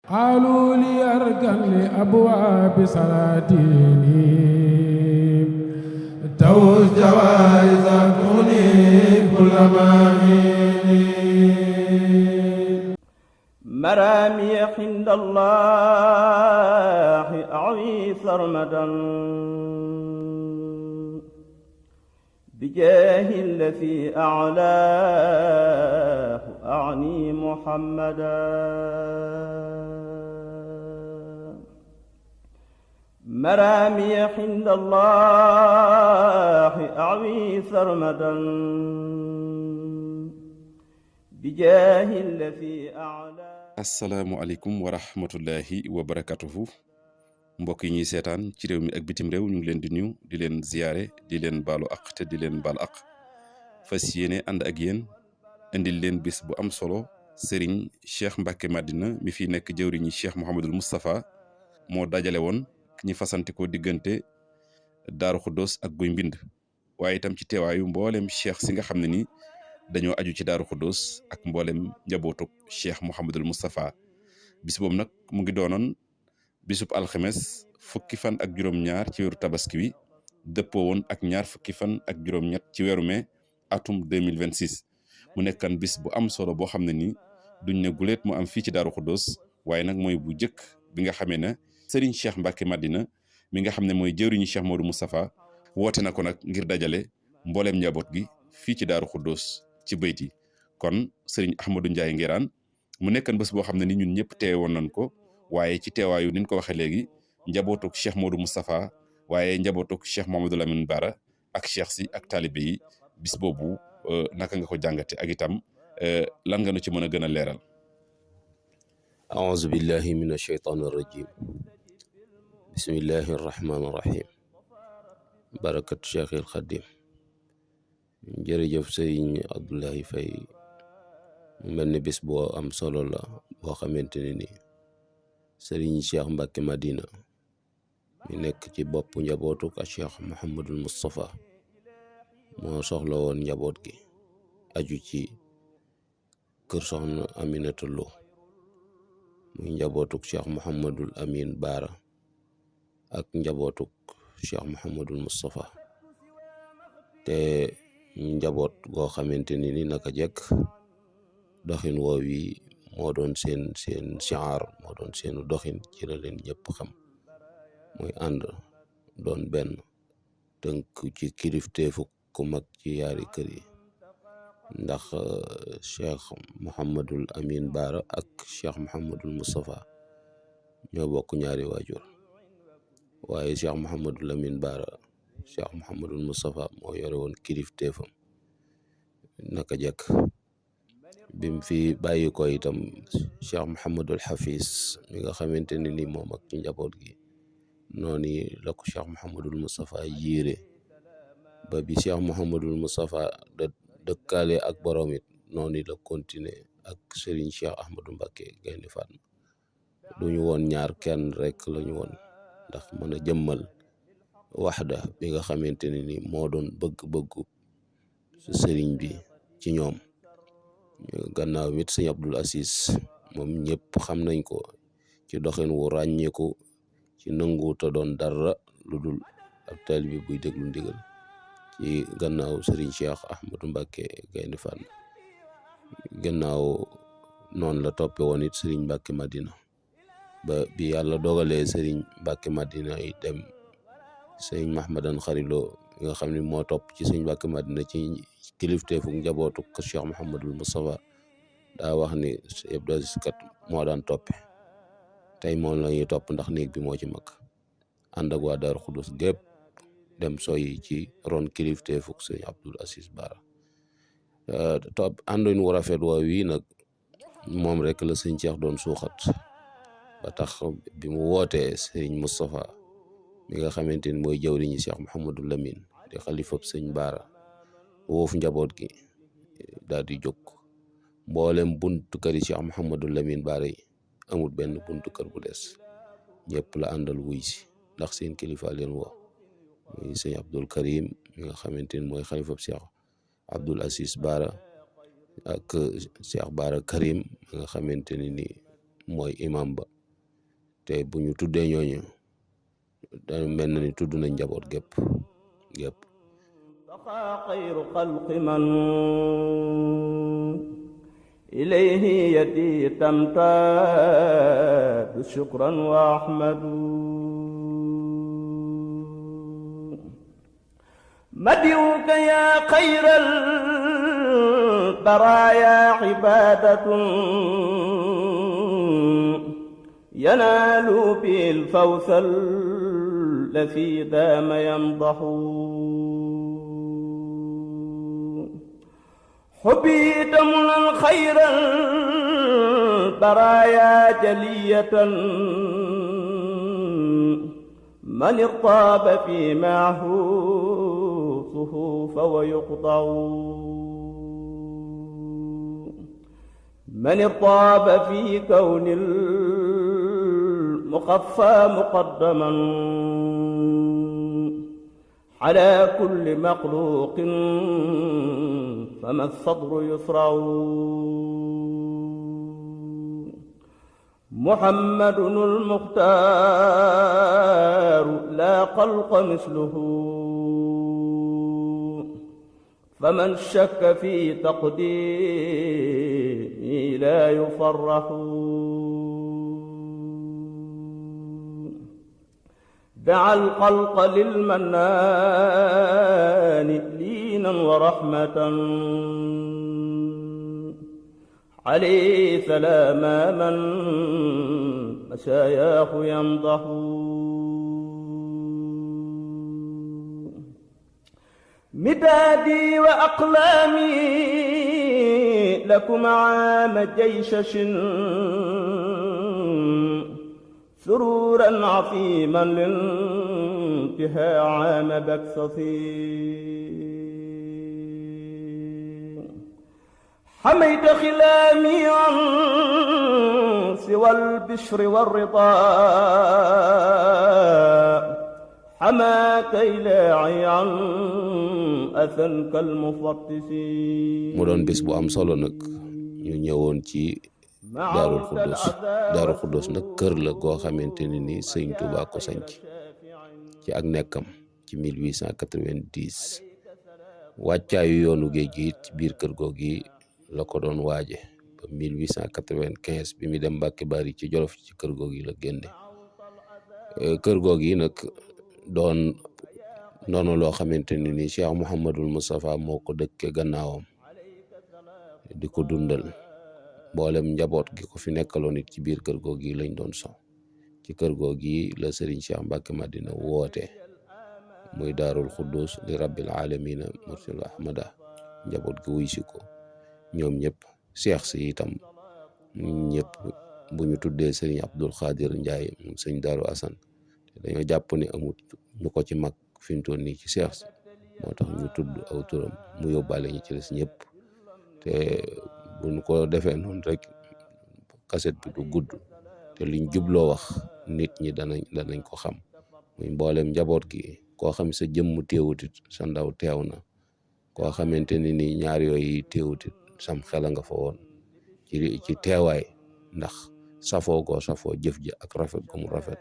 قالوا لي أركن لأبواب سلاطيني توز جوائز كوني كل ماهيني مرامي عند الله أعوي سرمدا بجاه الذي أعلاه أعني محمدا مرامي عند الله أعوي سرمدا بجاه الذي أعلاه. asalaamualeykum wa rahmatullahi wa barakatuhu mbokk yi ñuy seetaan ci réew mi ak bitim réew ñu ngi leen di nuyu di leen ziyaare di leen baalu aq te di leen baal aq fas yéene ànd ak yéen indil leen bis bu am solo Serigne Cheikh Mbacké Madina mi fi nekk jëwriñi Cheikh Mouhamadul Moustapha moo dajale woon ñi fasante ko diggante Daaru Xuddoos ak Guy Mbind waaye itam ci teewaayu mboolem cheikh si nga xam ne ni dañoo aju ci Daaru Xuddoos ak mboolem njabootuk Cheikh Mouhamadul Moustapha bis boobu nag mu ngi doonoon bisub alxames fukki fan ak juróom-ñaar ci weeru tabaski wi dëppoo woon ak ñaar fukki fan ak juróom-ñett ci weeru mai atum 2026 mu nekkan bis bu am solo boo xam ne ni duñ ne guleet mu am fii ci Daaru Xuddoos waaye nag mooy bu jëkk bi nga xamee ne Serigne Cheikh Mbacké Madina mi nga xam ne mooy jëwriñu Cheikh Modou Moustapha woote na ko nag ngir dajale mbooleem njaboot gi fii ci Daaru Xuddoos ci bayti kon Serigne Ahmadou Ndiaye Nguérane mu nekkan bés boo xam ne ni ñun ñëpp teewe woon nañ ko waaye ci teewaayu ni ñu ko waxee léegi njabootuk Cheikh Modou Moustapha waaye njabootuk Cheikh Mouhamadou Lamine Bara ak cheikh si ak taalibe yi bis boobu naka nga ko jàngate ak itam lan nga nu ci mën a gën a leeral. أعوذ بالله من الشيطان الرجيم بسم الله الرحمن الرحيم بركة شيخ الخديم jërëjëf sëriñ Abdoulaye Faye mu mel ni bis boo am solo la boo xamante ne ni sëriñ Cheikh Mbacké Madina mi nekk ci bopp njabootu ak Cheikh Mouhamadul Moustapha moo soxla woon njaboot gi aju ci kër soxna Aminata Lo muy njabootuk Cheikh Mouhamadul Amin Bara ak njabootuk Cheikh Mouhamadul Moustapha te njaboot goo xamante ni naka jekk doxin woow yi moo doon seen shiar moo doon seenu doxin ci la leen ñëpp xam muy ànd doon benn tënk ci kilifteefu ku mag ci yaari kër yi ndax Cheikh Mouhamadul Amin Bara ak Cheikh Mouhamadul Moustapha ñoo bokk ñaari waajur waaye Cheikh Mouhamadul Amin Bara Cheikh Mouhamadul Moustapha moo yore woon kilifteefam naka jekk bim fi bàyyi ko itam Cheikh Mouhamadul Hafiz mi nga xamante ne ni moom ak ci njaboot gi noonu la ko Cheikh Mouhamadul Moustapha yiire ba bi Cheikh Mouhamadul Moustapha dëkkaale ak borom it noonu la continuer ak Serigne Cheikh Ahmadou Mbacké Gaïndé Fatma duñu woon ñaar kenn rek lañu woon ndax mën a jëmmal waxda bi nga xamante ne ni moo doon bëgg-bëggu sëriñ bi ci ñoom gannaaw mit sëñ Abdul Aziz moom ñëpp xam nañ ko ci doxin wu ràññeeku ci nangu te doon dara lu dul ab taalibe buy déglu ndigal ci gannaaw sëriñ Cheikh Ahmadou Mbacké Gaïndé Fatma gannaaw noonu la toppe woon it sëriñ Mbacké Madina ba bi yàlla dogalee sëriñ Mbacké Madina yi dem sëriñ Mahmadan Xarilo nga xam ne moo topp ci sëriñ Mbacké Madina ci kilifteefu njabootu ko Cheikh Mouhamadul Moustapha daa wax ni Abdou Aziz kat moo daan toppe tey moom la ñuy topp ndax néeg bi moo ci mag ànd ak waa Daaru Xuddoos gépp dem soyi ci ron kilifteefu sëriñ Abdul Aziz Bara topp àndoon wu rafet woo wii nag moom rek la sëriñ Cheikh doon suuxat ba tax bi mu wootee sëriñ Moustapha mi nga xamante ni mooy jawriñu Cheikh Mouhamadul Lamine di xalifab sëñ Bara woofu njaboot gi daal di jóg mboolem buntu kër yi Cheikh Mouhamadul Lamine Bara yi amul benn buntu kër bu des ñëpp la àndal wuy si ndax seen kilifa leen woo muy sëñ Abdul Karim mi nga xamante ni mooy xalifab Cheikh Abdul Aziz Bara ak Cheikh Bara Karim mi nga xamante ni mooy imam ba te bu ñu tuddee ñooñu da mel na ni tudd nañ njaboot gépp xayru xalqi man ilayhi yadi tamtaadu shukran wa ahmadu madiwuka ya xayral baraaya ibaadatun yanaalu bil fawsal lazi daama yamdaxu حبيت منا خير البرايا جلية من ارتاب في معه صفوف ويقطع من ارتاب في كون المخفى مقدما على كل مخلوق فما الصدر يسرع محمد المختار لا خلق مثله فمن شك في تقديمي لا يفرح دعا الخلق للمنان لينا ورحمة عليه سلام من مشاياه يمضح مدادي وأقلامي لكم عام جيشش سرورا عظيما لانتهاء عام بكسسي حميت خلامي عن سوى البشر والرضا حماك إلهي عن أثن كالمفتش mu doon bis bu am solo nag ñu ñëwoon ci Daarul Xuddus nag kër la goo xamante ne ni Sëñ Tuubaa ko sanc ci ak nekkam ci 1890 wàccaayu yoonu géej gi ci biir kër googi la ko doon waaje ba 1895 bi mu dem Mbàkke Bari ci Jolof ci kër googi la génne kër googi nag doon noonu loo xamante ne ni Cheikh Mouhamadul Moustapha moo ko dëkke gannaawam di ko dundal mboolem njaboot gi ko fi nekkaloon it ci biir kër googi lañ doon so ci kër googi la Serigne Cheikh Mbacke Madina woote muy Daarul Xuddus li rabbil alamina mursil ahmada njaboot gi wuy si ko ñoom ñëpp seex si itam ñëpp bu ñu tuddee Serigne Abdul Xaadir Njaay moom sëñ Daaru Asan dañoo jàpp ni amut ñu ko ci mag fi mu toll nii ci seex si moo tax ñu tudd aw turam mu yóbbaale ñu ci des ñëpp te buñ ko defee noonu rek kaset bi du gudd te liñ jubloo wax nit ñi danañ ko xam muy mboolem njaboot gi koo xam sa jëmm teewutit sa ndaw teew na koo xamante ni ni ñaar yooyu teewutit sam xela nga fa woon ci teewaay ndax safoo goo safoo jëf ji ak rafet gu mu rafet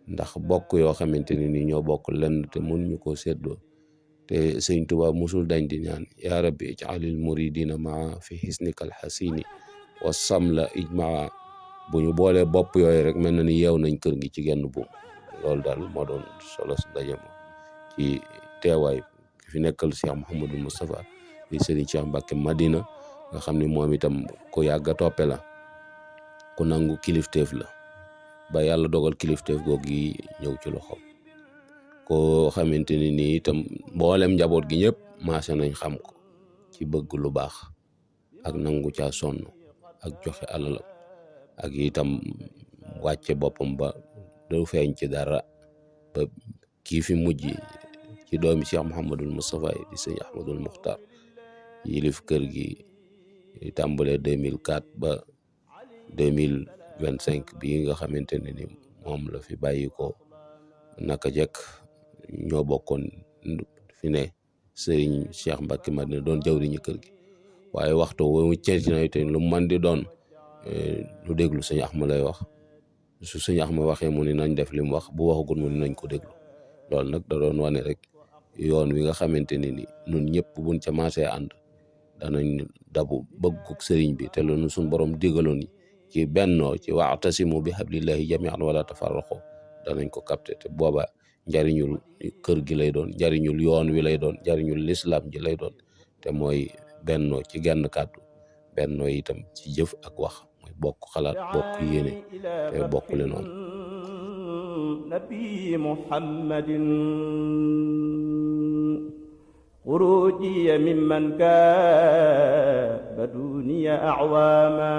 ndax bokk yoo xamante ni ni ñoo bokk lenn te mun ñu ko séddoo te Sëñ Tuubaa musul dañ di ñaan yaa rabbi ij'alil muridina maa fi hisnika alxasini wa samla ijmaa bu ñu boolee bopp yooyu rek mel na ni yeew nañ kër gi ci genn buum loolu daal moo doon solo si daje mo ci teewaay ki fi nekkal Cheikh Mouhamadou Moustapha di Serigne Cheikh Mbacke Madina nga xam ne moom itam ku yàgg a toppe la ku nangu kilifteef la ba yàlla dogal kilifteef googu yi ñëw ci loxoom koo xamante ni nii itam mboolem njaboot gi ñëpp maase nañ xam ko ci bëgg lu baax ak nangu caa sonn ak joxe alalam ak itam wàcce boppam ba du feeñ ci dara ba kii fi mujj ci doomi Cheikh Mouhamadul Moustapha di sëñ Ahmadul Muxtar yilif kër gi tàmbalee 2004 ba 2025 bii nga xamante ne ni moom la fi bàyyi ko naka jekk ñoo bokkoon fi ne Serigne Cheikh Mbacke Madina doon jawriñu kër gi waaye waxtu wu ceeti na te lu man di doon lu déglu sëñ Ahmad lay wax su suñu ax ma waxee mu ni nañ def li mu wax, bu waxagul mu ni nañ ko déglu. loolu nag da doon wane rek yoon wi nga xamante ni nun ñëpp buñ ca maasee ànd danañ dabu bëgguk sëriñ bi te loolu suñ borom digaloon ci bennoo ci wa'tasimu bi hablillahi jami'an wala tafarraqu danañ ko capté te booba njariñul kër gi lay doon, njariñul yoon wi lay doon, njariñul lislaam ji lay doon, te mooy bennoo ci genn kàddu, bennoo itam ci jëf ak wax, mooy bokk xalaat, bokk yéene te bokk le noonu. nabi muhammadin xuruji mimman kaaba duniya acwaama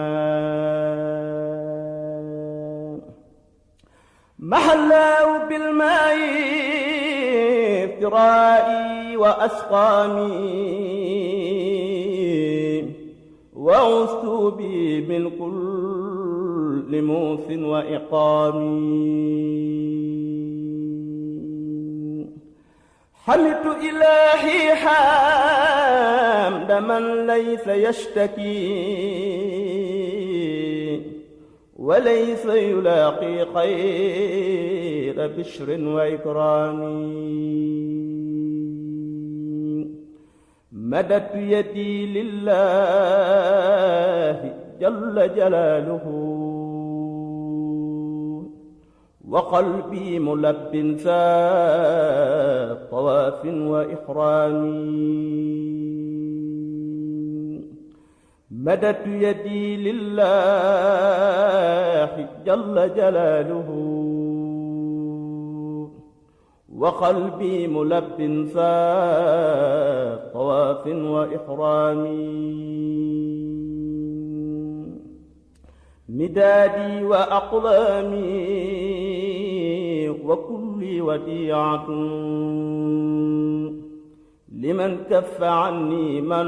محلاه بالماء افترائي وأسقامي وعزت بي من كل موث وإقامي حمدت إلهي حمد من ليس يشتكي وليس يلاقي خير بشر وإكرام مددت يدي لله جل جلاله وقلبي ملب ذا طواف وإحرام مددت يدي لله جل جلاله وقلبي ملب ذا طواف وإحرام مدادي وأقلامي وكلي وديعة لمن كف عني من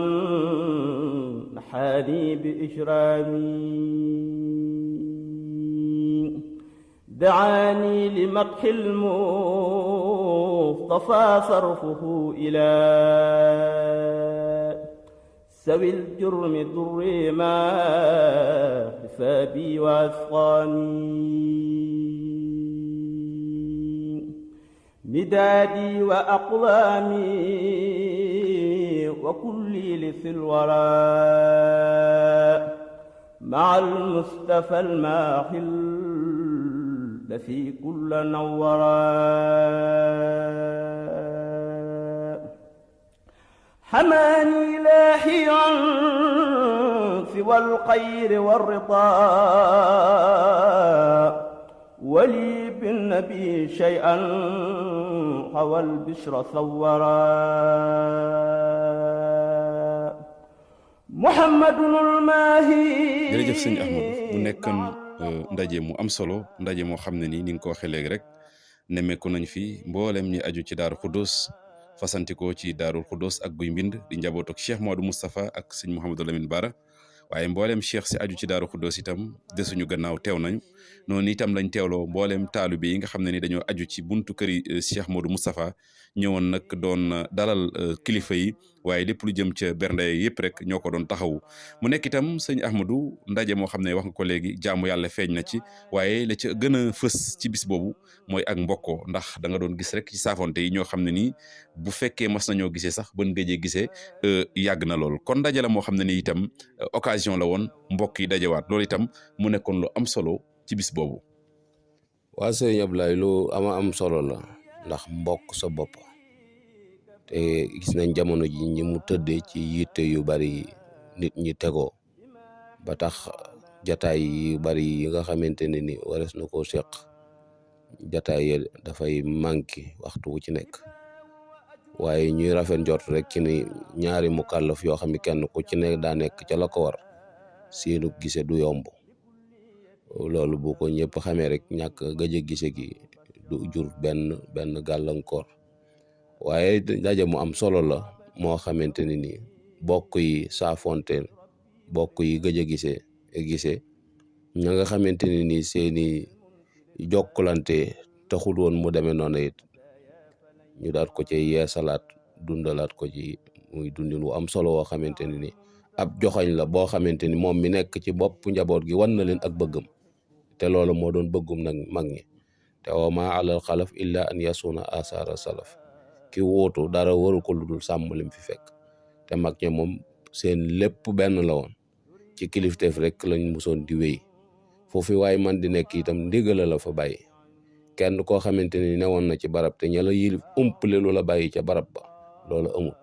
نحاني بإجرامي دعاني لمدح المصطفى صرفه إلى سوي الجرم ضري ما حسابي وأسقامي مدادي وأقلامي وكلي لثي الوراء مع المصطفى الماحي الذي كل نورا حماني إلهي عن سوى الخير والرضا ولي بالنبي شيئا حوى البشر ثورا محمد الماهي jërëjëf sëñ Ahmadou mu nekkoon ndaje mu am solo, ndaje moo xam ne nii ni nga ko waxee léegi rek nemmeeku nañ fi mboolem ñi aju ci Daaru Xudoos fasantikoo ci Daarul Xudoos ak Guy Mbind di njaboot ak Cheikh Modou Moustapha ak sëñ Mouhamadou Lamine Bara waaye mboolem cheikh si aju ci Daaru Xudoos itam desuñu gannaaw teew nañu noonu itam lañ teewloo mboolem taalibe yi nga xam ne ni dañoo aju ci buntu këri Cheikh Modou Moustapha ñëwoon nag doon dalal kilifa yi waaye lépp lu jëm ca bernde yëpp rek ñoo ko doon taxawu mu nekk itam sëñ Ahmadou ndaje moo xam ne wax nga ko léegi jaamu yàlla feeñ na ci waaye la ca gën a fës ci bis boobu mooy ak mbokkoo ndax da nga doon gis rek ci saafonte yi ñoo xam ne nii bu fekkee mas nañoo gisee sax ban gëjee gisee yàgg na lool kon ndaje la moo xam ne ni itam occasion la woon mbokk yi dajewaat loolu itam mu nekkoon lu am solo ci bis boobu. waa sëñ Ablaye lu am solo la ndax mbokk sa bopp te gis nañ jamono ji ñi mu tëddee ci yitte yu bari nit ñi tegoo ba tax jataay yu bari yi nga xamante ne ni wares na koo seq jataay yi dafay manqué waxtu wu ci nekk waaye ñuy rafet njort rek ci ni ñaari mukallaf yoo xam ne kenn ku ci nekk daa nekk ca la ko war seenu gise du yomb loolu bu ko ñëpp xamee rek ñàkk gëj a gise gi du jur benn gàllankoor waaye daje mu am solo la moo xamante ne ni bokk yi saafonte bokk yi gëj a gisee ña nga xamante ne ni seeni jokkalante taxul woon mu demee noonu it ñu daal ko ci yeesalaat dundalaat ko ci muy dundin wu am solo woo xamante ne ni ab joxañ la boo xamante ni moom mi nekk ci bopp njaboot gi wan na leen ak bëggam te loolu moo doon bëggum nag mag ñi te wa ma alal xalaf illa an yasuna asara salaf ki wóotu dara waru ko lu dul sàmm lim fi fekk te mag ñi moom seen lépp benn la woon ci kilifteef rek lañ musoon di wéy foofu waaye man di nekk itam ndigala la fa bàyyi kenn koo xamante ni newoon na ci barab te ña la yilif umpale lu la bàyyi ca barab ba loolu amut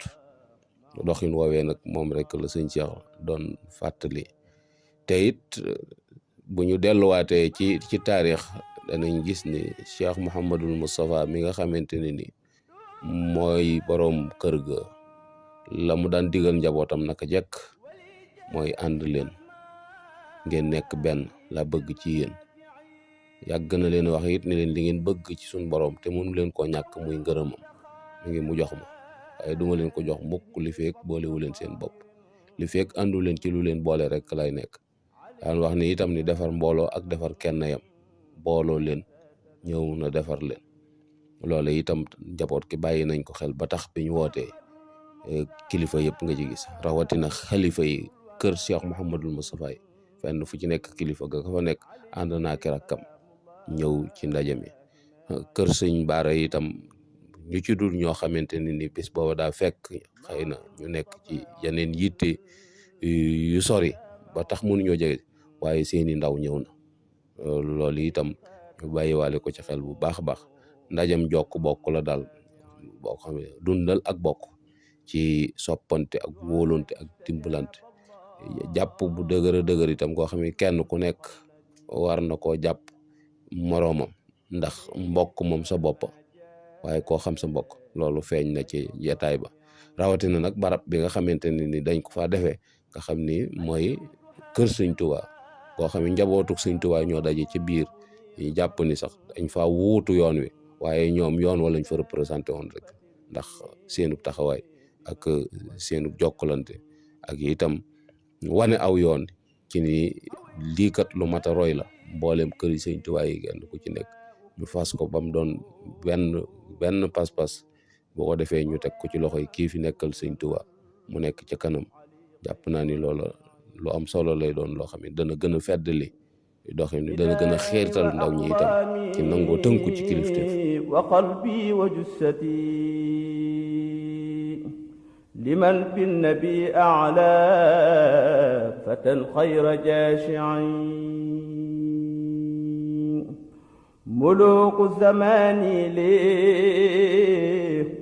doxin woowee nag moom rek la sëñ Cheikh doon fàttali te it bu ñu delluwaatee ci taarix danañ gis ni Cheikh Mouhamadul Moustapha mi nga xamante ne ni mooy boroom kër ga la mu daan digal njabootam naka jekk mooy ànd leen ngeen nekk benn la bëgg ci yéen yàgg na leen wax it ni leen li ngeen bëgg ci suñ borom te mënu leen koo ñàkk muy ngërëmam mi ngi mu jox ma waaye duma leen ko jox mukk li feek boolewu leen seen bopp li feek àndu leen ci lu leen boole rek lay nekk daan wax ni itam ni defar mbooloo ak defar kenn yam booloo leen ñëw na defar leen loolu itam njaboot ki bàyyi nañ ko xel ba tax bi ñu wootee kilifa yëpp nga ci gis rawatina xalifa yi kër Cheikh Mouhamadul Moustapha yi fenn fu ci nekk kilifa ga fa nekk ànd naa ki rakkam ñëw ci ndaje mi kër sëñ Baara itam ñu ci dul ñoo xamante ne ni bis booba daa fekk xëy na ñu nekk ci yeneen yitte yu sori ba tax mënuñoo jege waaye seeni ndaw ñëw na loolu itam ñu bàyyiwaale ko ci xel bu baax a baax ndajam jokk bokk la daal boo xam ne dundal ak bokk ci soppante ak wóolonte ak dimbalante jàpp bu dëgër dëgër itam koo xam ne kenn ku nekk war na koo jàpp moroomam ndax mbokk moom sa bopp waaye koo xam sa mbokk loolu feeñ na ci jataay ba rawatina nag barab bi nga xamante ne ni dañ ko fa defee nga xam ni mooy kër Sëñ Tuubaa koo xam ne njabootuk Sëñ Tuubaa ñoo daje ci biir ñu jàpp ni sax dañ fa wuutu yoon wi waaye ñoom yoon wala ñu fa représenté woon rek ndax seenub taxawaay ak seenub jokkalante ak itam wane aw yoon ci ni lii kat lu mat a roy la mboolem kër yi Sëñ Tuubaa yi genn ku ci nekk ñu fas ko ba mu doon benn pas-pas boo ko defee ñu teg ko ci loxo yi kii fi nekkal Sëñ Tuubaa mu nekk ca kanam jàpp naa ni loola lu am solo lay doon loo xam ne dana gën a feddali doxin ni dana gën a xeertal ndaw ñi itam ci nangoo tënku ci kilifteef wa qalbi wa jussati liman bin nabi a'la fatan xayra jashi'in muluku zamani li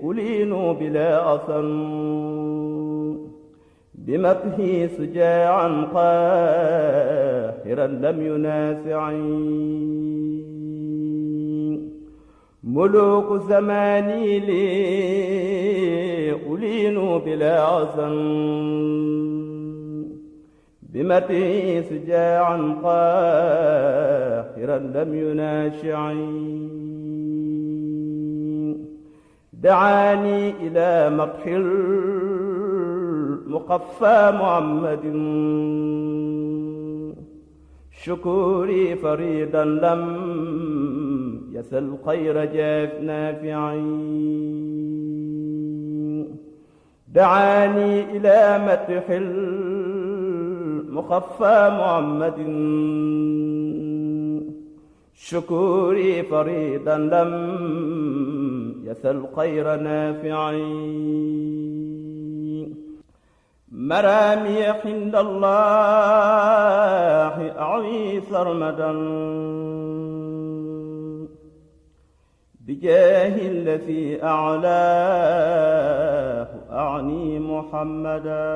kulinu bila asan بمدحه سجاعا قاهرا لم ينافعني ملوك زماني لي ألين بلا عزم بمدحه سجاعا قاهرا لم يناشعني دعاني إلى مدح مقفى محمد شكوري فريدا لم يسل خير جاف نافعين دعاني إلى مدح المخفى محمد شكوري فريدا لم يسل خير نافعين مرامي عند الله أعوي سرمدا بجاه الذي أعلاه أعني محمدا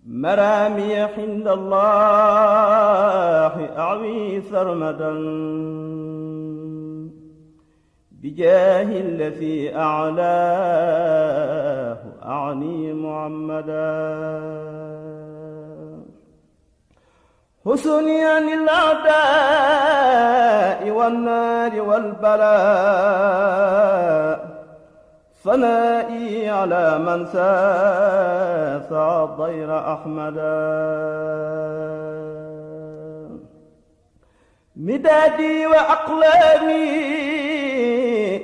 مرامي عند الله أعوي سرمدا بجاه الذي أعلاه أعني محمدا حسني عن الأعداء والنار والبلاء ثنائي على من ساسع ضير أحمدا مدادي وأقلامي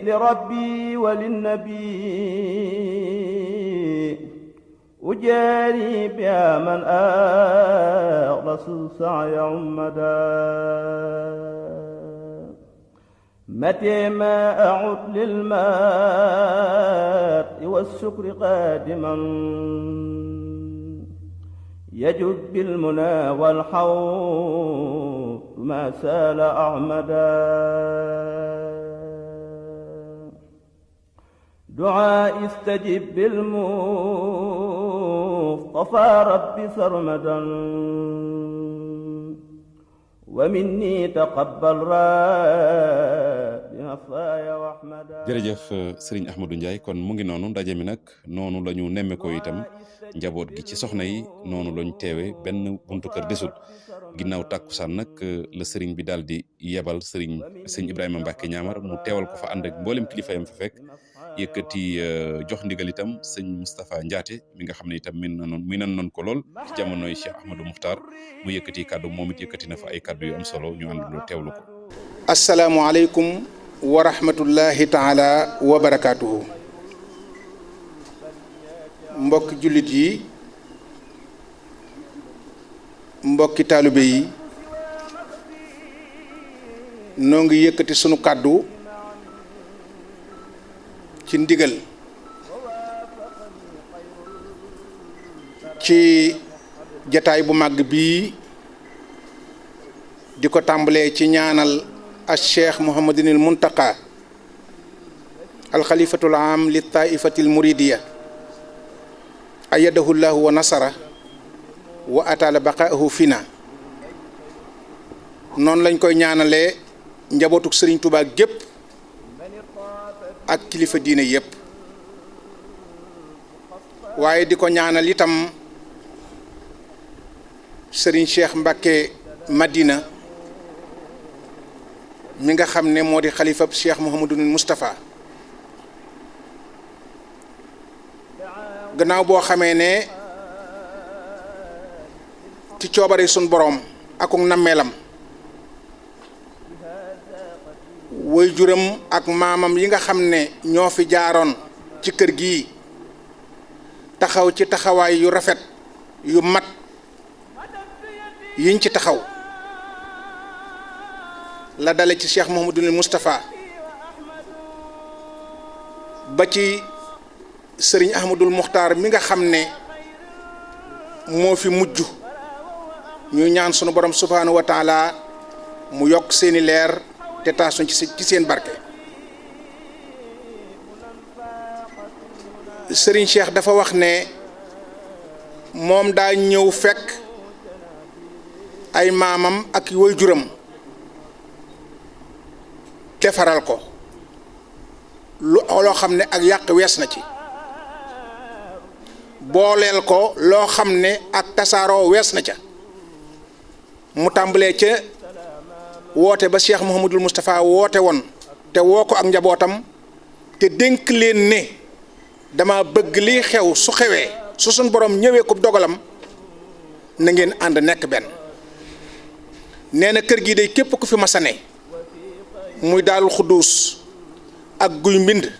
لربي وللنبي أجاري بها من أخلص السعي عمدا متى ما أعد للماء والسكر قادما يجد بالمنى والحوض ما سال أحمدا دعاء استجب بالمصطفى ربي سرمدا ومني تقبل ربي نصايا واحمدا. jërëjëf Serigne Ahmadou Ndiaye kon mu ngi noonu ndaje mi nag noonu la ñu nemme ko itam njaboot gi ci soxna yi noonu lañ teewe benn buntu kër desul ginnaaw tàkkusaan nag la Serigne bi daal di yebal sëñ Ibrahima Mbacke ñaamar mu teewal ko fa ànd ak mboolem kilifa yam fa fekk yëkkati jox ndigal itam sëñ Moustapha Ndiaté mi nga xam ne itam min nan noon ko lool ci jamonoy Cheikh Ahmadou Muxtaar mu yëkkati kàddu moom it yëkkati na fa ay kàddu yu am solo ñu àndandoo teewlu ko. asalaamualeykum wa rahmatullahi taala wa barakaatuhu. mbokki jullit yi mbokki taalibe yi noo ngi yëkkati sunu kàddu ci ndigal ci jataay bu màgg bii di ko tàmbalee ci ñaanal al cheikh Mouhamadinil Muntaqa al xalifatul am li taifatil muridiya ayadahu llahu wa nasara wa atala baqaahu fina noonu lañ koy ñaanalee njabootuk Sëriñ Tuubaa gépp ak kilifa diine yépp waaye di ko ñaanal itam Sëriñ Cheikh Mbacke Madina mi nga xam ne moo di xalifab Cheikh Mouhamadul Moustapha gannaaw boo xamee ne ci coobare sun boroom akuk nammeelam way juram ak maamam yi nga xam ne ñoo fi jaaroon ci kër gi taxaw ci taxawaay yu rafet yu mat yiñ ci taxaw la dale ci Cheikh Mouhamadul Moustapha ba ci Sëriñ Ahmadul Muxtaar mi nga xam ne moo fi mujj ñu ñaan sunu borom subhaanahu wa taala mu yokk seeni leer te taasuñ ci seen barke. Sëriñ Cheikh dafa wax ne moom daa ñëw fekk ay maamam ak waajuram defaral ko loo xam ne ak yàq wees na ci booleel ko loo xam ne ak tasaaroo wees na ca mu tàmbalee ca woote ba Cheikh Mouhamadul Moustapha woote woon te woo ko ak njabootam te dénk leen ne dama bëgg liy xew su xewee su suñ borom ñëwee ko dogalam na ngeen ànd nekk benn. nee na kër gi day képp ku fi masane muy Daarul Xudduus ak Guy Mbind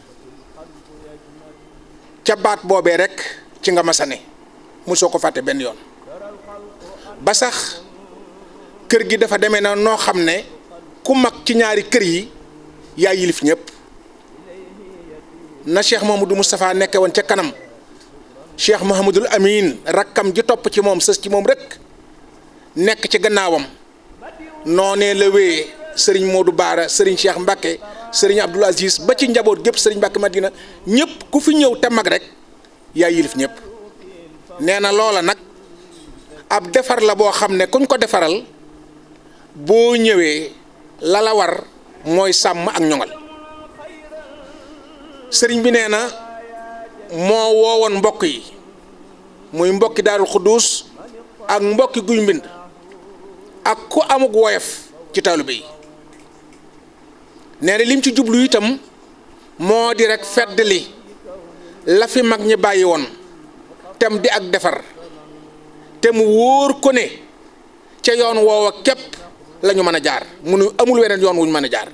ca baat boobee rek ci nga masane mosoo ko fàtte benn yoon ba sax kër gi dafa demee na noo xam ne ku mag ci ñaari kër yi yaa yilif ñëpp na Cheikh Mouhamadou Moustapha nekke woon ca kanam Cheikh Mouhamadul Amin rakkam ji topp ci moom sës ci moom rek nekk ci gannaawam noonee la wéyee sëriñ Modou Baara sëriñ Cheikh Mbacke sëriñ Abdoul Aziz ba ci njaboot gépp sëriñ Mbacke Madina ñëpp ku fi ñëw te mag rek yaa yilif ñëpp nee na loola nag ab defar la boo xam ne kuñ ko defaral boo ñëwee la la war mooy sàmm ak ñoŋal sëriñ bi nee na moo woowoon mbokk yi muy mbokki Daarul Xudduus ak mbokki Guy Mbind ak ku amug woyof ci taalibe yi nee na lim ci jublu itam moo di rek fedd li la fi mag ñi bàyyi woon tem di ak defar te mu wóor ko ne ca yoon woowa képp la ñu mën a jaar munu amul weneen yoon wuñ mën a jaar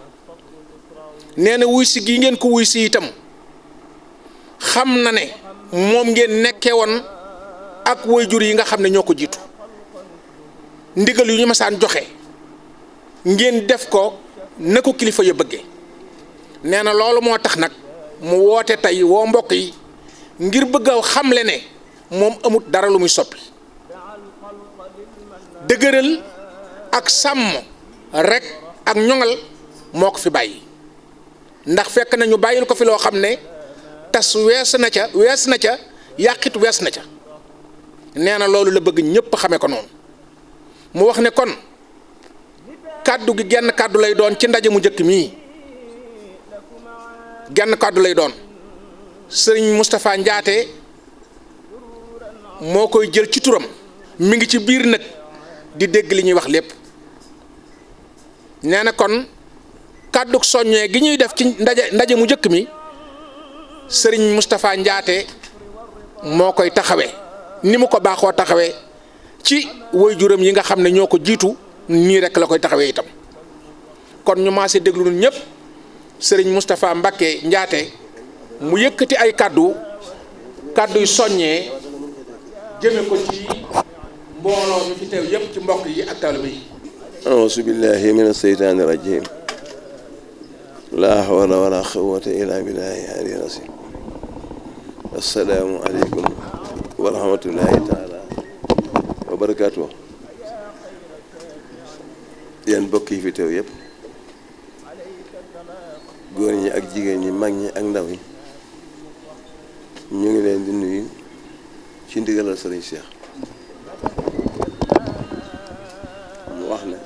nee na wuy si gi ngeen ko wuy si itam xam na ne moom ngeen nekkee woon ak waajur yi nga xam ne ñoo ko jiitu ndigal yu ñu masaan joxe ngeen def ko na ko kilifa ya bëgge nee na loolu moo tax nag mu woote tey woo mbokk yi ngir bëgg a xamle ne moom amut dara lu muy soppi dëgëral ak sàmm rek ak ñoŋal moo ko fi bàyyi ndax fekk na ñu bàyyil ko fi loo xam ne tas wees na ca yàqit wees na ca nee na loolu la bëgg ñëpp xame ko noonu mu wax ne kon kàddu gi genn kàddu lay doon ci ndaje mu njëkk mii genn kàddu lay doon sëriñ Moustapha Ndiaté moo koy jël ci turam mi ngi ci biir nag di dégg li ñuy wax lépp nee na kon kàddu soññee gi ñuy def ci ndaje mu njëkk mi sëriñ Moustapha Ndiaté moo koy taxawee ni mu ko baaxoo taxawee ci waajuram yi nga xam ne ñoo ko jiitu nii rek la koy taxawee itam kon ñu maase déglu ñun ñëpp sëriñ Moustapha Mbacké Ndiaté mu yëkkati ay kàdduy soññee jëme ko ci mbooloo mi fi teew yëpp ci mbokk yi ak taalibe yi. auzu billahi mina seytaani rajim laa hawla wala quwwata illa billahi aliyyil azim assalaamu aleykum wa rahmatullahi taala wa barakaatuh yéen mbokk yi fi teew yëpp góor ñi ak jigéen ñi mag ñi ak ndaw ñi ñu ngi leen di nuyu ci ndigalal sëriñ Cheikh mu wax ne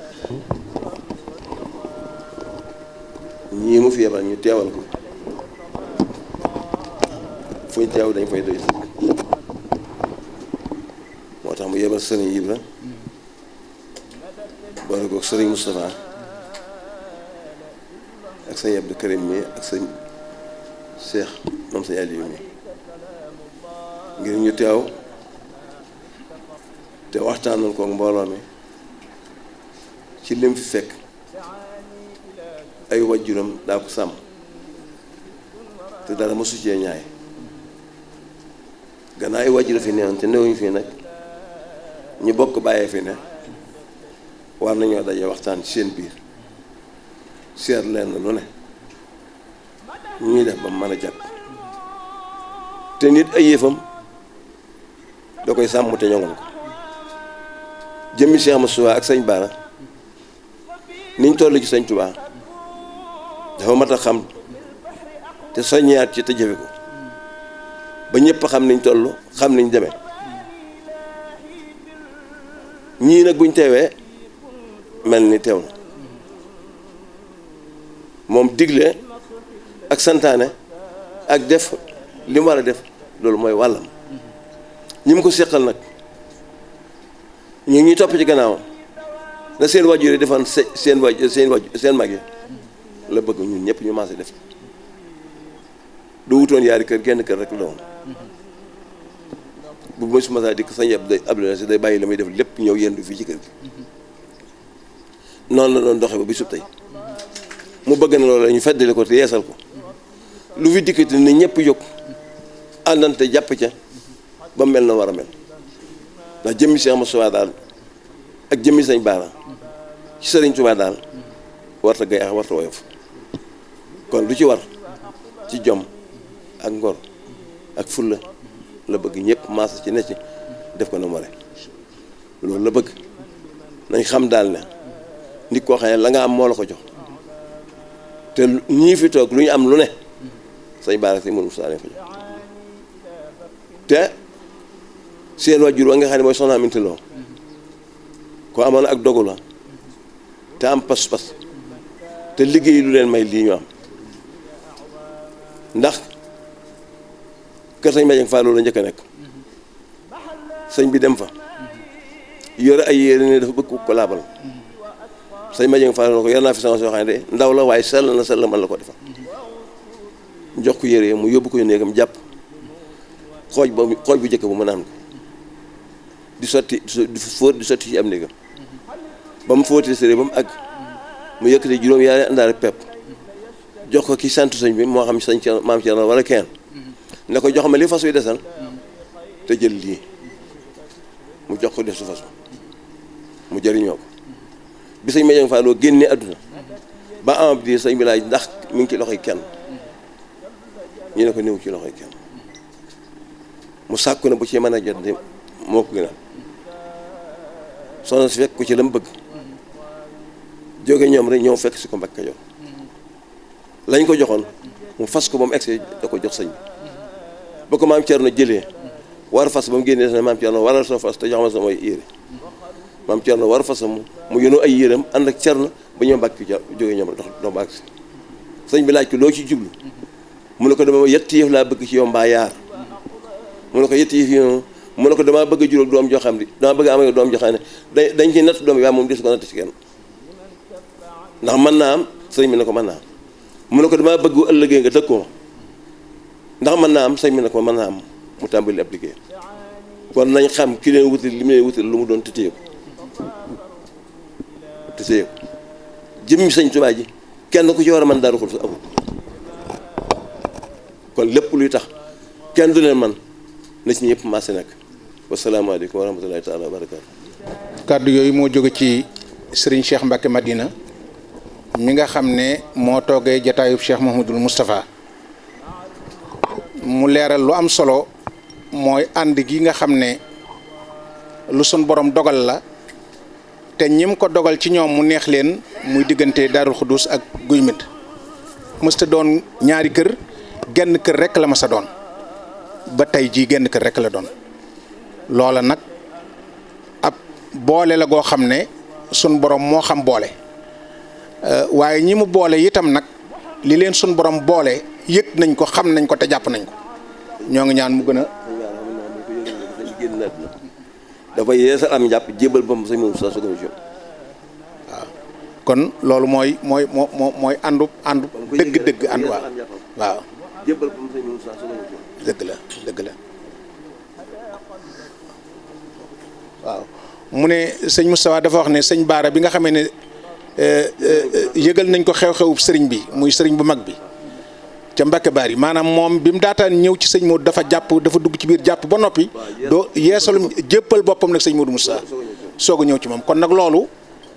ñii mu fi yebal ñu teewal ko fu ñu teew dañ fay doy sëkk moo tax mu yebal sëriñ Ibra boole ko sëriñ Moustapha ak sëñ Abdou Karim mi ak sëñ Cheikh moom sëñ Aliou mi ngir ñu teew te waxtaanal ko mbooloo mi ci lim fi fekk ay wajjuram daa ko sàmm te dara mosu cee ñaay gannaaw ay wajjura fi newoon te newuñu fii nag ñu bokk bàyyee fi ne war nañoo daje waxtaan ci seen biir seet leen lu ne ñu ñuy def ba mën a jàpp te nit ay yëfam da koy sàmm te ñoŋal ko jëmmi Cheikh Moussa ak sëñ Bara niñ toll ci sëñ Touba dafa mat a xam te soññaat ci te jëfe ko ba ñëpp xam niñ toll xam niñ demee ñii nag buñ teewee mel ni teew na moom digle ak santaane ak def li mu war a def loolu mooy wàllam ñi mu ko seqal nag ñu ñuy topp ci gannaawam la seen wajur yi defoon seen mag yi la bëgg ñun ñëpp ñu maase def du wutoon yaari kër genn kër rek la woon bu ma su ma saa dikk sañ Abdoulaye si day bàyyi la muy def lépp ñëw yendu fii ci kër gi noonu la doon doxe ba bi sub tey mu bëgg na loolu la ñu feddali ko te yeesal ko lu fi dikkati ni ñëpp jóg àndante jàpp ca ba mel na war a mel ndax jëmmi Cheikh Moussa daal ak jëmmi sëñ Bara ci sëriñ Touba daal warta gay ak warta woyof kon lu ci war ci jom ak ngor ak fulla la bëgg ñëpp maasa ci ne ci def ko na more loolu la bëgg nañ xam daal ne nit koo xam ne la nga am moo la ko jox te ñii fi toog lu ñu am lu ne sëñ Bara si mënu saa leen ko jox te seen wajur wa nga xam ne mooy soxna Aminta Lo ko amoon ak dogu la te am pas-pas te liggéey lu leen may lii ñu am ndax kër sëñ Madiang Fall la njëkk a nekk sëñ bi dem fa yore ay yére ne dafa bëgg ko laabal sëñ Madiang Fall la ko yor naa fi sama soo xam ne de ndaw la waaye sell na sell man la ko defal jox ko yére mu yóbbu ko néegam jàpp xooj bu njëkk ba mu naan ko di sotti di fóot di sotti ci am néegam ba mu fóotee sëré ba mu àgg mu yëkkati juróom yaari àndaale pepp jox ko ki sant sëñ bi moo xam sëñ maam Thierno wala kenn ne ko jox ma li fas wi desal te jël lii mu jox ko def su fas mu jëriñoo ko bi sëñ Madiang Fallou génnee àdduna ba am di sëñ bi laaj ndax mi ngi ci loxoy kenn ñu ne ko néew ci loxoy kenn mu sàkku ne bu ci mën a jot de moo ko gënal soxna si fekk ko ci la mu bëgg jóge ñoom rek ñëw fekk si ko Mbàkke Kajoor lañ ko joxoon mu fas ko ba mu egsi da ko jox sëñ bi ba ko maam Thierno jëlee war fas ba mu génnee ne maam Thierno waral sa fas te jox ma samay yére maam Thierno war fasam mu yónnu ay yéreem ànd ak Thierno ba ñëw Mbàkke jóge ñoom dox doo ba agsi sëñ bi laaj ko loo ci jublu mu ne ko dama yetti yëf laa bëgg ci yow mbaa yaar mu ne ko yetti yëf yi mu ne ko damaa bëgg a juróom doom joo xam ne damaa bëgg a am doom joo xam ne dañ ci natt doom yi waaye moom desu ko natt ci kenn ndax mën naa am sëñ bi ne ko mën naa am mu ne ko damaa bëgg ëllëgee nga tëkkoo ndax mën naa am sëñ bi ne ko mën naa am mu tàmbali ab liggéey kon nañ xam ki leen wutal li mu leen wutal lu mu doon tëtee ko jëmmi sëñ Tuubaa ji kenn ku ci war a mën Daaru Xudoos amul kon lépp luy tax kenn du leen man na ci ñëpp maase nag wasalaamaaleykum wa rahmatulahi taala wa barakaatu. kàddu yooyu moo jóge ci Serigne Cheikh Mbacke Madina mi nga xam ne moo toogee jataayub Cheikh Mouhamadoul Moustapha mu leeral lu am solo mooy ànd gi nga xam ne lu sun borom dogal la te ñim ko dogal ci ñoom mu neex leen muy diggante Daarul Xudoos ak Guy Mbind mësta doon ñaari kër genn kër rek la ma sa doon ba tey jii genn kër rek la doon loola nag ab boole la goo xam ne sun borom moo xam boole waaye ñi mu boole itam nag li leen sun borom boole yëg nañ ko xam nañ ko te jàpp nañ ko ñoo ngi ñaan mu gën a dafa yeesal am njàpp jébal ba mu sëñ Moussa Sow waaw kon loolu mooy àndu dëgg ànd waaw jébal ba mu sëñ Moussa Sow dëgg la waaw mu ne sëñ Moustapha dafa wax ne sëñ Baara bi nga xamee ne yëgal nañ ko xew-xewu sëriñ bi muy sëriñ bu mag bi ca Mbacke Bari maanaam moom bi mu daataan ñëw ci sëñ Modou dafa dugg ci biir jàpp ba noppi doo yeesalum jébbal boppam nag sëñ Modou Moussa soog a ñëw ci moom kon nag loolu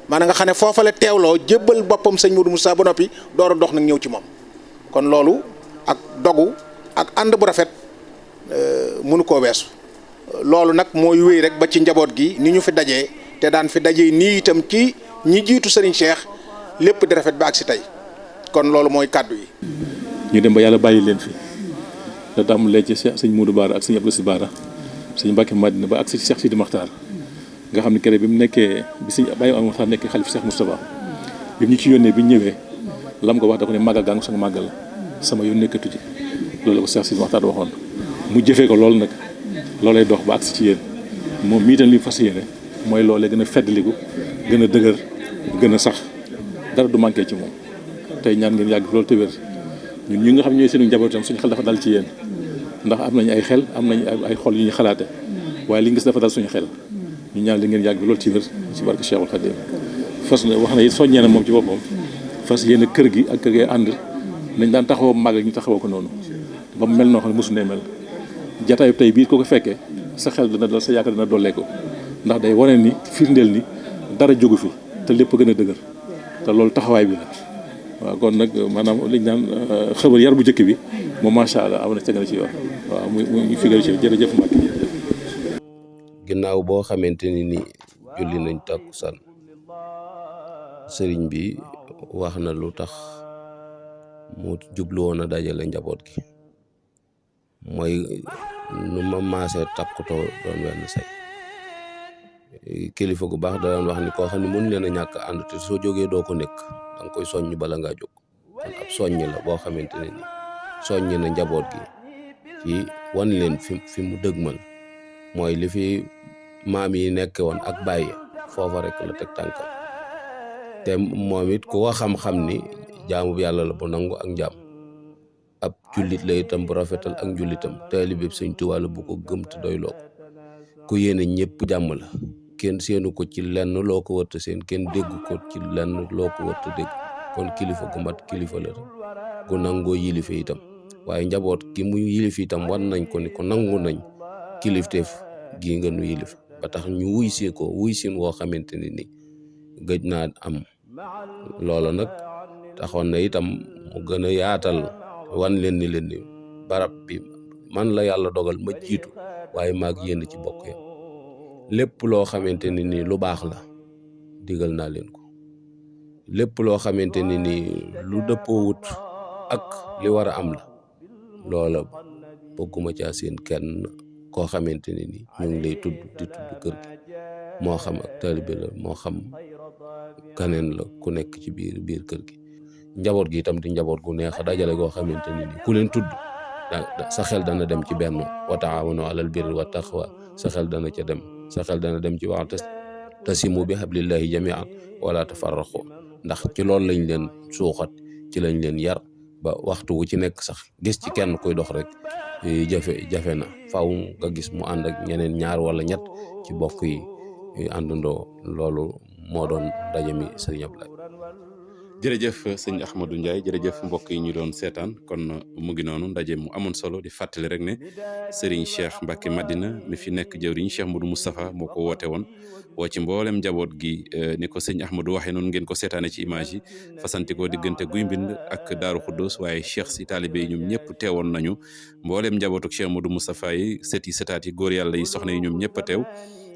maanaam nga xam ne foofa la teewloo jébbal boppam sëñ Modou Moussa ba noppi door a dox nag ñëw ci moom kon loolu ak dogu ak ànd bu rafet mënu koo weesu loolu nag mooy wéy rek ba ci njaboot gi ni ñu fi dajee te daan fi dajee nii itam ci ñi jiitu Serigne Cheikh lépp di rafet ba ak si tey kon loolu mooy kàddu yi. ñu dem ba yàlla bàyyi leen fi da tàmbalee ci sëñ Modou Bara ak sëñ Abdou Si Bara sëñ Mbacke Madina ba ak si Cheikh Sidi Makhtar nga xam ne kere bi mu nekkee bi sëñ Baye Amady Makhtar nekkee xalif Cheikh Moustapha bi ñu ci yónnee bi ñu ñëwee lam ko wax da ko ne màggal gaa ngi sama màggal sama yoon nekkatu ci loolu la ko Cheikh Sidi Makhtar waxoon mu jëfee ko loolu nag loolay dox ba agsi ci yéen moom mii tam li fas yéene mooy loolee gën a feddaliku gën a dëgër gën a sax dara du manqué ci moom tey ñaan ngeen yàgg loolu te wér ñun ñi nga xam ñooy seenu njabootam suñu xel dafa dal ci yéen ndax am nañu ay xel am nañu ay xol yu ñu xalaate waaye li nga gis dafa dal suñu xel ñu ñaan li ngeen yàgg loolu ci wér ci barke Cheikhul Khadim fas na wax na it soññee na moom ci boppam fas yéene kër gi ak kër gi ànd nañ daan taxawoo màgg ñu taxawoo ko noonu ba mu mel noo xam ne mosu ne mel jataayu tey bii ko ko fekkee sa xel dina dal sa yaakaar dina dollee ko ndax day wane ni firndeel ni dara jógu fi te lépp gën a dëgër te loolu taxawaay bi la waaw kon nag maanaam liñ naan xëbar yar bu njëkk bi moom macha allah am na ca gën a ci yoon waaw muy figal ci jërëjëf Mbacke. ginnaaw boo xamante ni julli nañ takkusaan sëriñ bi wax na lu tax mu jublu woon a dajale njaboot gi mooy nu ma maasee takkutoo doon wenn say kilifa gu baax da daan wax ni koo xam ne mën leen a ñàkk ànd te soo jógee doo ko nekk da nga koy soññ bala ngaa jóg kon ab soññ la boo xamante ne ni soññ na njaboot gi ci wan leen fi mu dëgmal mooy li fi maam yi nekke woon ak bàyyi foofa rek la teg tànkam te moom it ku ko xam-xam ni jaamu yàlla la bu nangu ak njaam ab jullit la itam bu rafetal ak njullitam taalibe Sëñ Tuubaa la bu ko gëm te doy loo ku yéene ñëpp jàmm la kenn seenu ko ci lenn loo ko wërta seen kenn dégg ko ci lenn loo ko wërta dégg kon kilifa gu mat kilifa la gu nangoo yilife itam waaye njaboot ki mu yilif itam wan nañ ko ni ko nangu nañ kilifteef gii nga nu yilif ba tax ñu wuy si ko wuy sin woo xamante ni gëj naa am. loola nag taxoon na itam mu gën a yaatal wan leen ni barab bi man la yàlla dogal ma jiitu waaye maag yéen ci bokk ya lépp loo xamante ni lu baax la digal naa leen ko lépp loo xamante ni lu dëppoowut ak li war a am la loola bëgguma caa seen kenn koo xamante ni ñu ngi lay tudd di tudd kër gi moo xam ak taalibe la moo xam kaneen la ku nekk ci biir kër gi. njaboot gi itam di njaboot gu neex a dajale goo xamante ni ku leen tudd sa xel dana dem ci benn wa taawanu alal birri wa taqwa sa xel dana ca dem sa xel dana dem ci wa'tasimu bi hablillahi jami'an wala tafarraqu ndax ci loolu lañ leen suuxat ci lañ leen yar ba waxtu wu ci nekk sax gis ci kenn kuy dox rek jafe na faaw nga gis mu ànd ak ñeneen ñaar wala ñett ci bokk yi àndandoo loolu moo doon ndaje mi sëriñ Ablaye. jërëjëf sëñ Ahmadou Ndiaye jërëjëf mbokk yi ñu doon seetaan kon mu ngi noonu ndaje mu amoon solo di fàttali rek ne Serigne Cheikh Mbacke Madina mi fi nekk jëwriñ Cheikh Modou Moustapha moo ko woote woon woo ci mboolem njaboot gi ni ko sëñ Ahmadou waxee noonu ngeen ko seetaane ci image yi fasanti ko diggante Guy Mbind ak Daaru Xuddoos waaye Cheikh si taalibe yi ñoom ñëpp teewoon nañu mboolem njabootu Cheikh Modou Moustapha yi sët yi sëtaat yi góor yàlla yi soxna yi ñoom ñëpp a teew.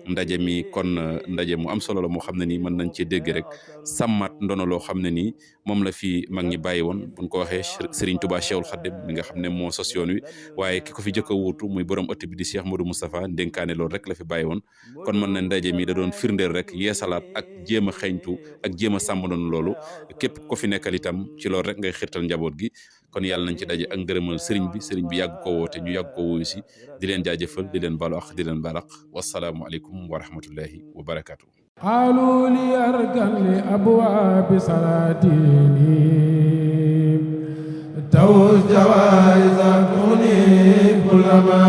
ndaje mi kon ndaje mu am solo la moo xam ne nii mën nañ cee dégg rek sàmmaat ndono loo xam ne nii moom la fi mag ñi bàyyi woon buñ ko waxee Serigne Touba Cheikhul Khadim mi nga xam ne moo sos yoon wi waaye ki ko fi jëkk a wuutu muy borom ëtt bi di Cheikh Modou Moustapha ndénkaane loolu rek la fi bàyyi woon kon mën na ndaje mi da doon firndeel rek yeesalaat ak jéem a xeeñtu ak jéem a sàmm doon loolu képp ko fi nekkal itam ci loolu rek ngay xirtal njaboot gi kon yàlla nañ ci daje ak ngërëmal sëriñ bi yàgg ko woote ñu yàgg ko wuyu si di leen jaajëfal di leen balu ak di leen balaq wasalaamu aleykum wa rahmatullahi wa barakatuh قالوا لي أركن لأبواب سلاطيني توز جوائز كوني كل ما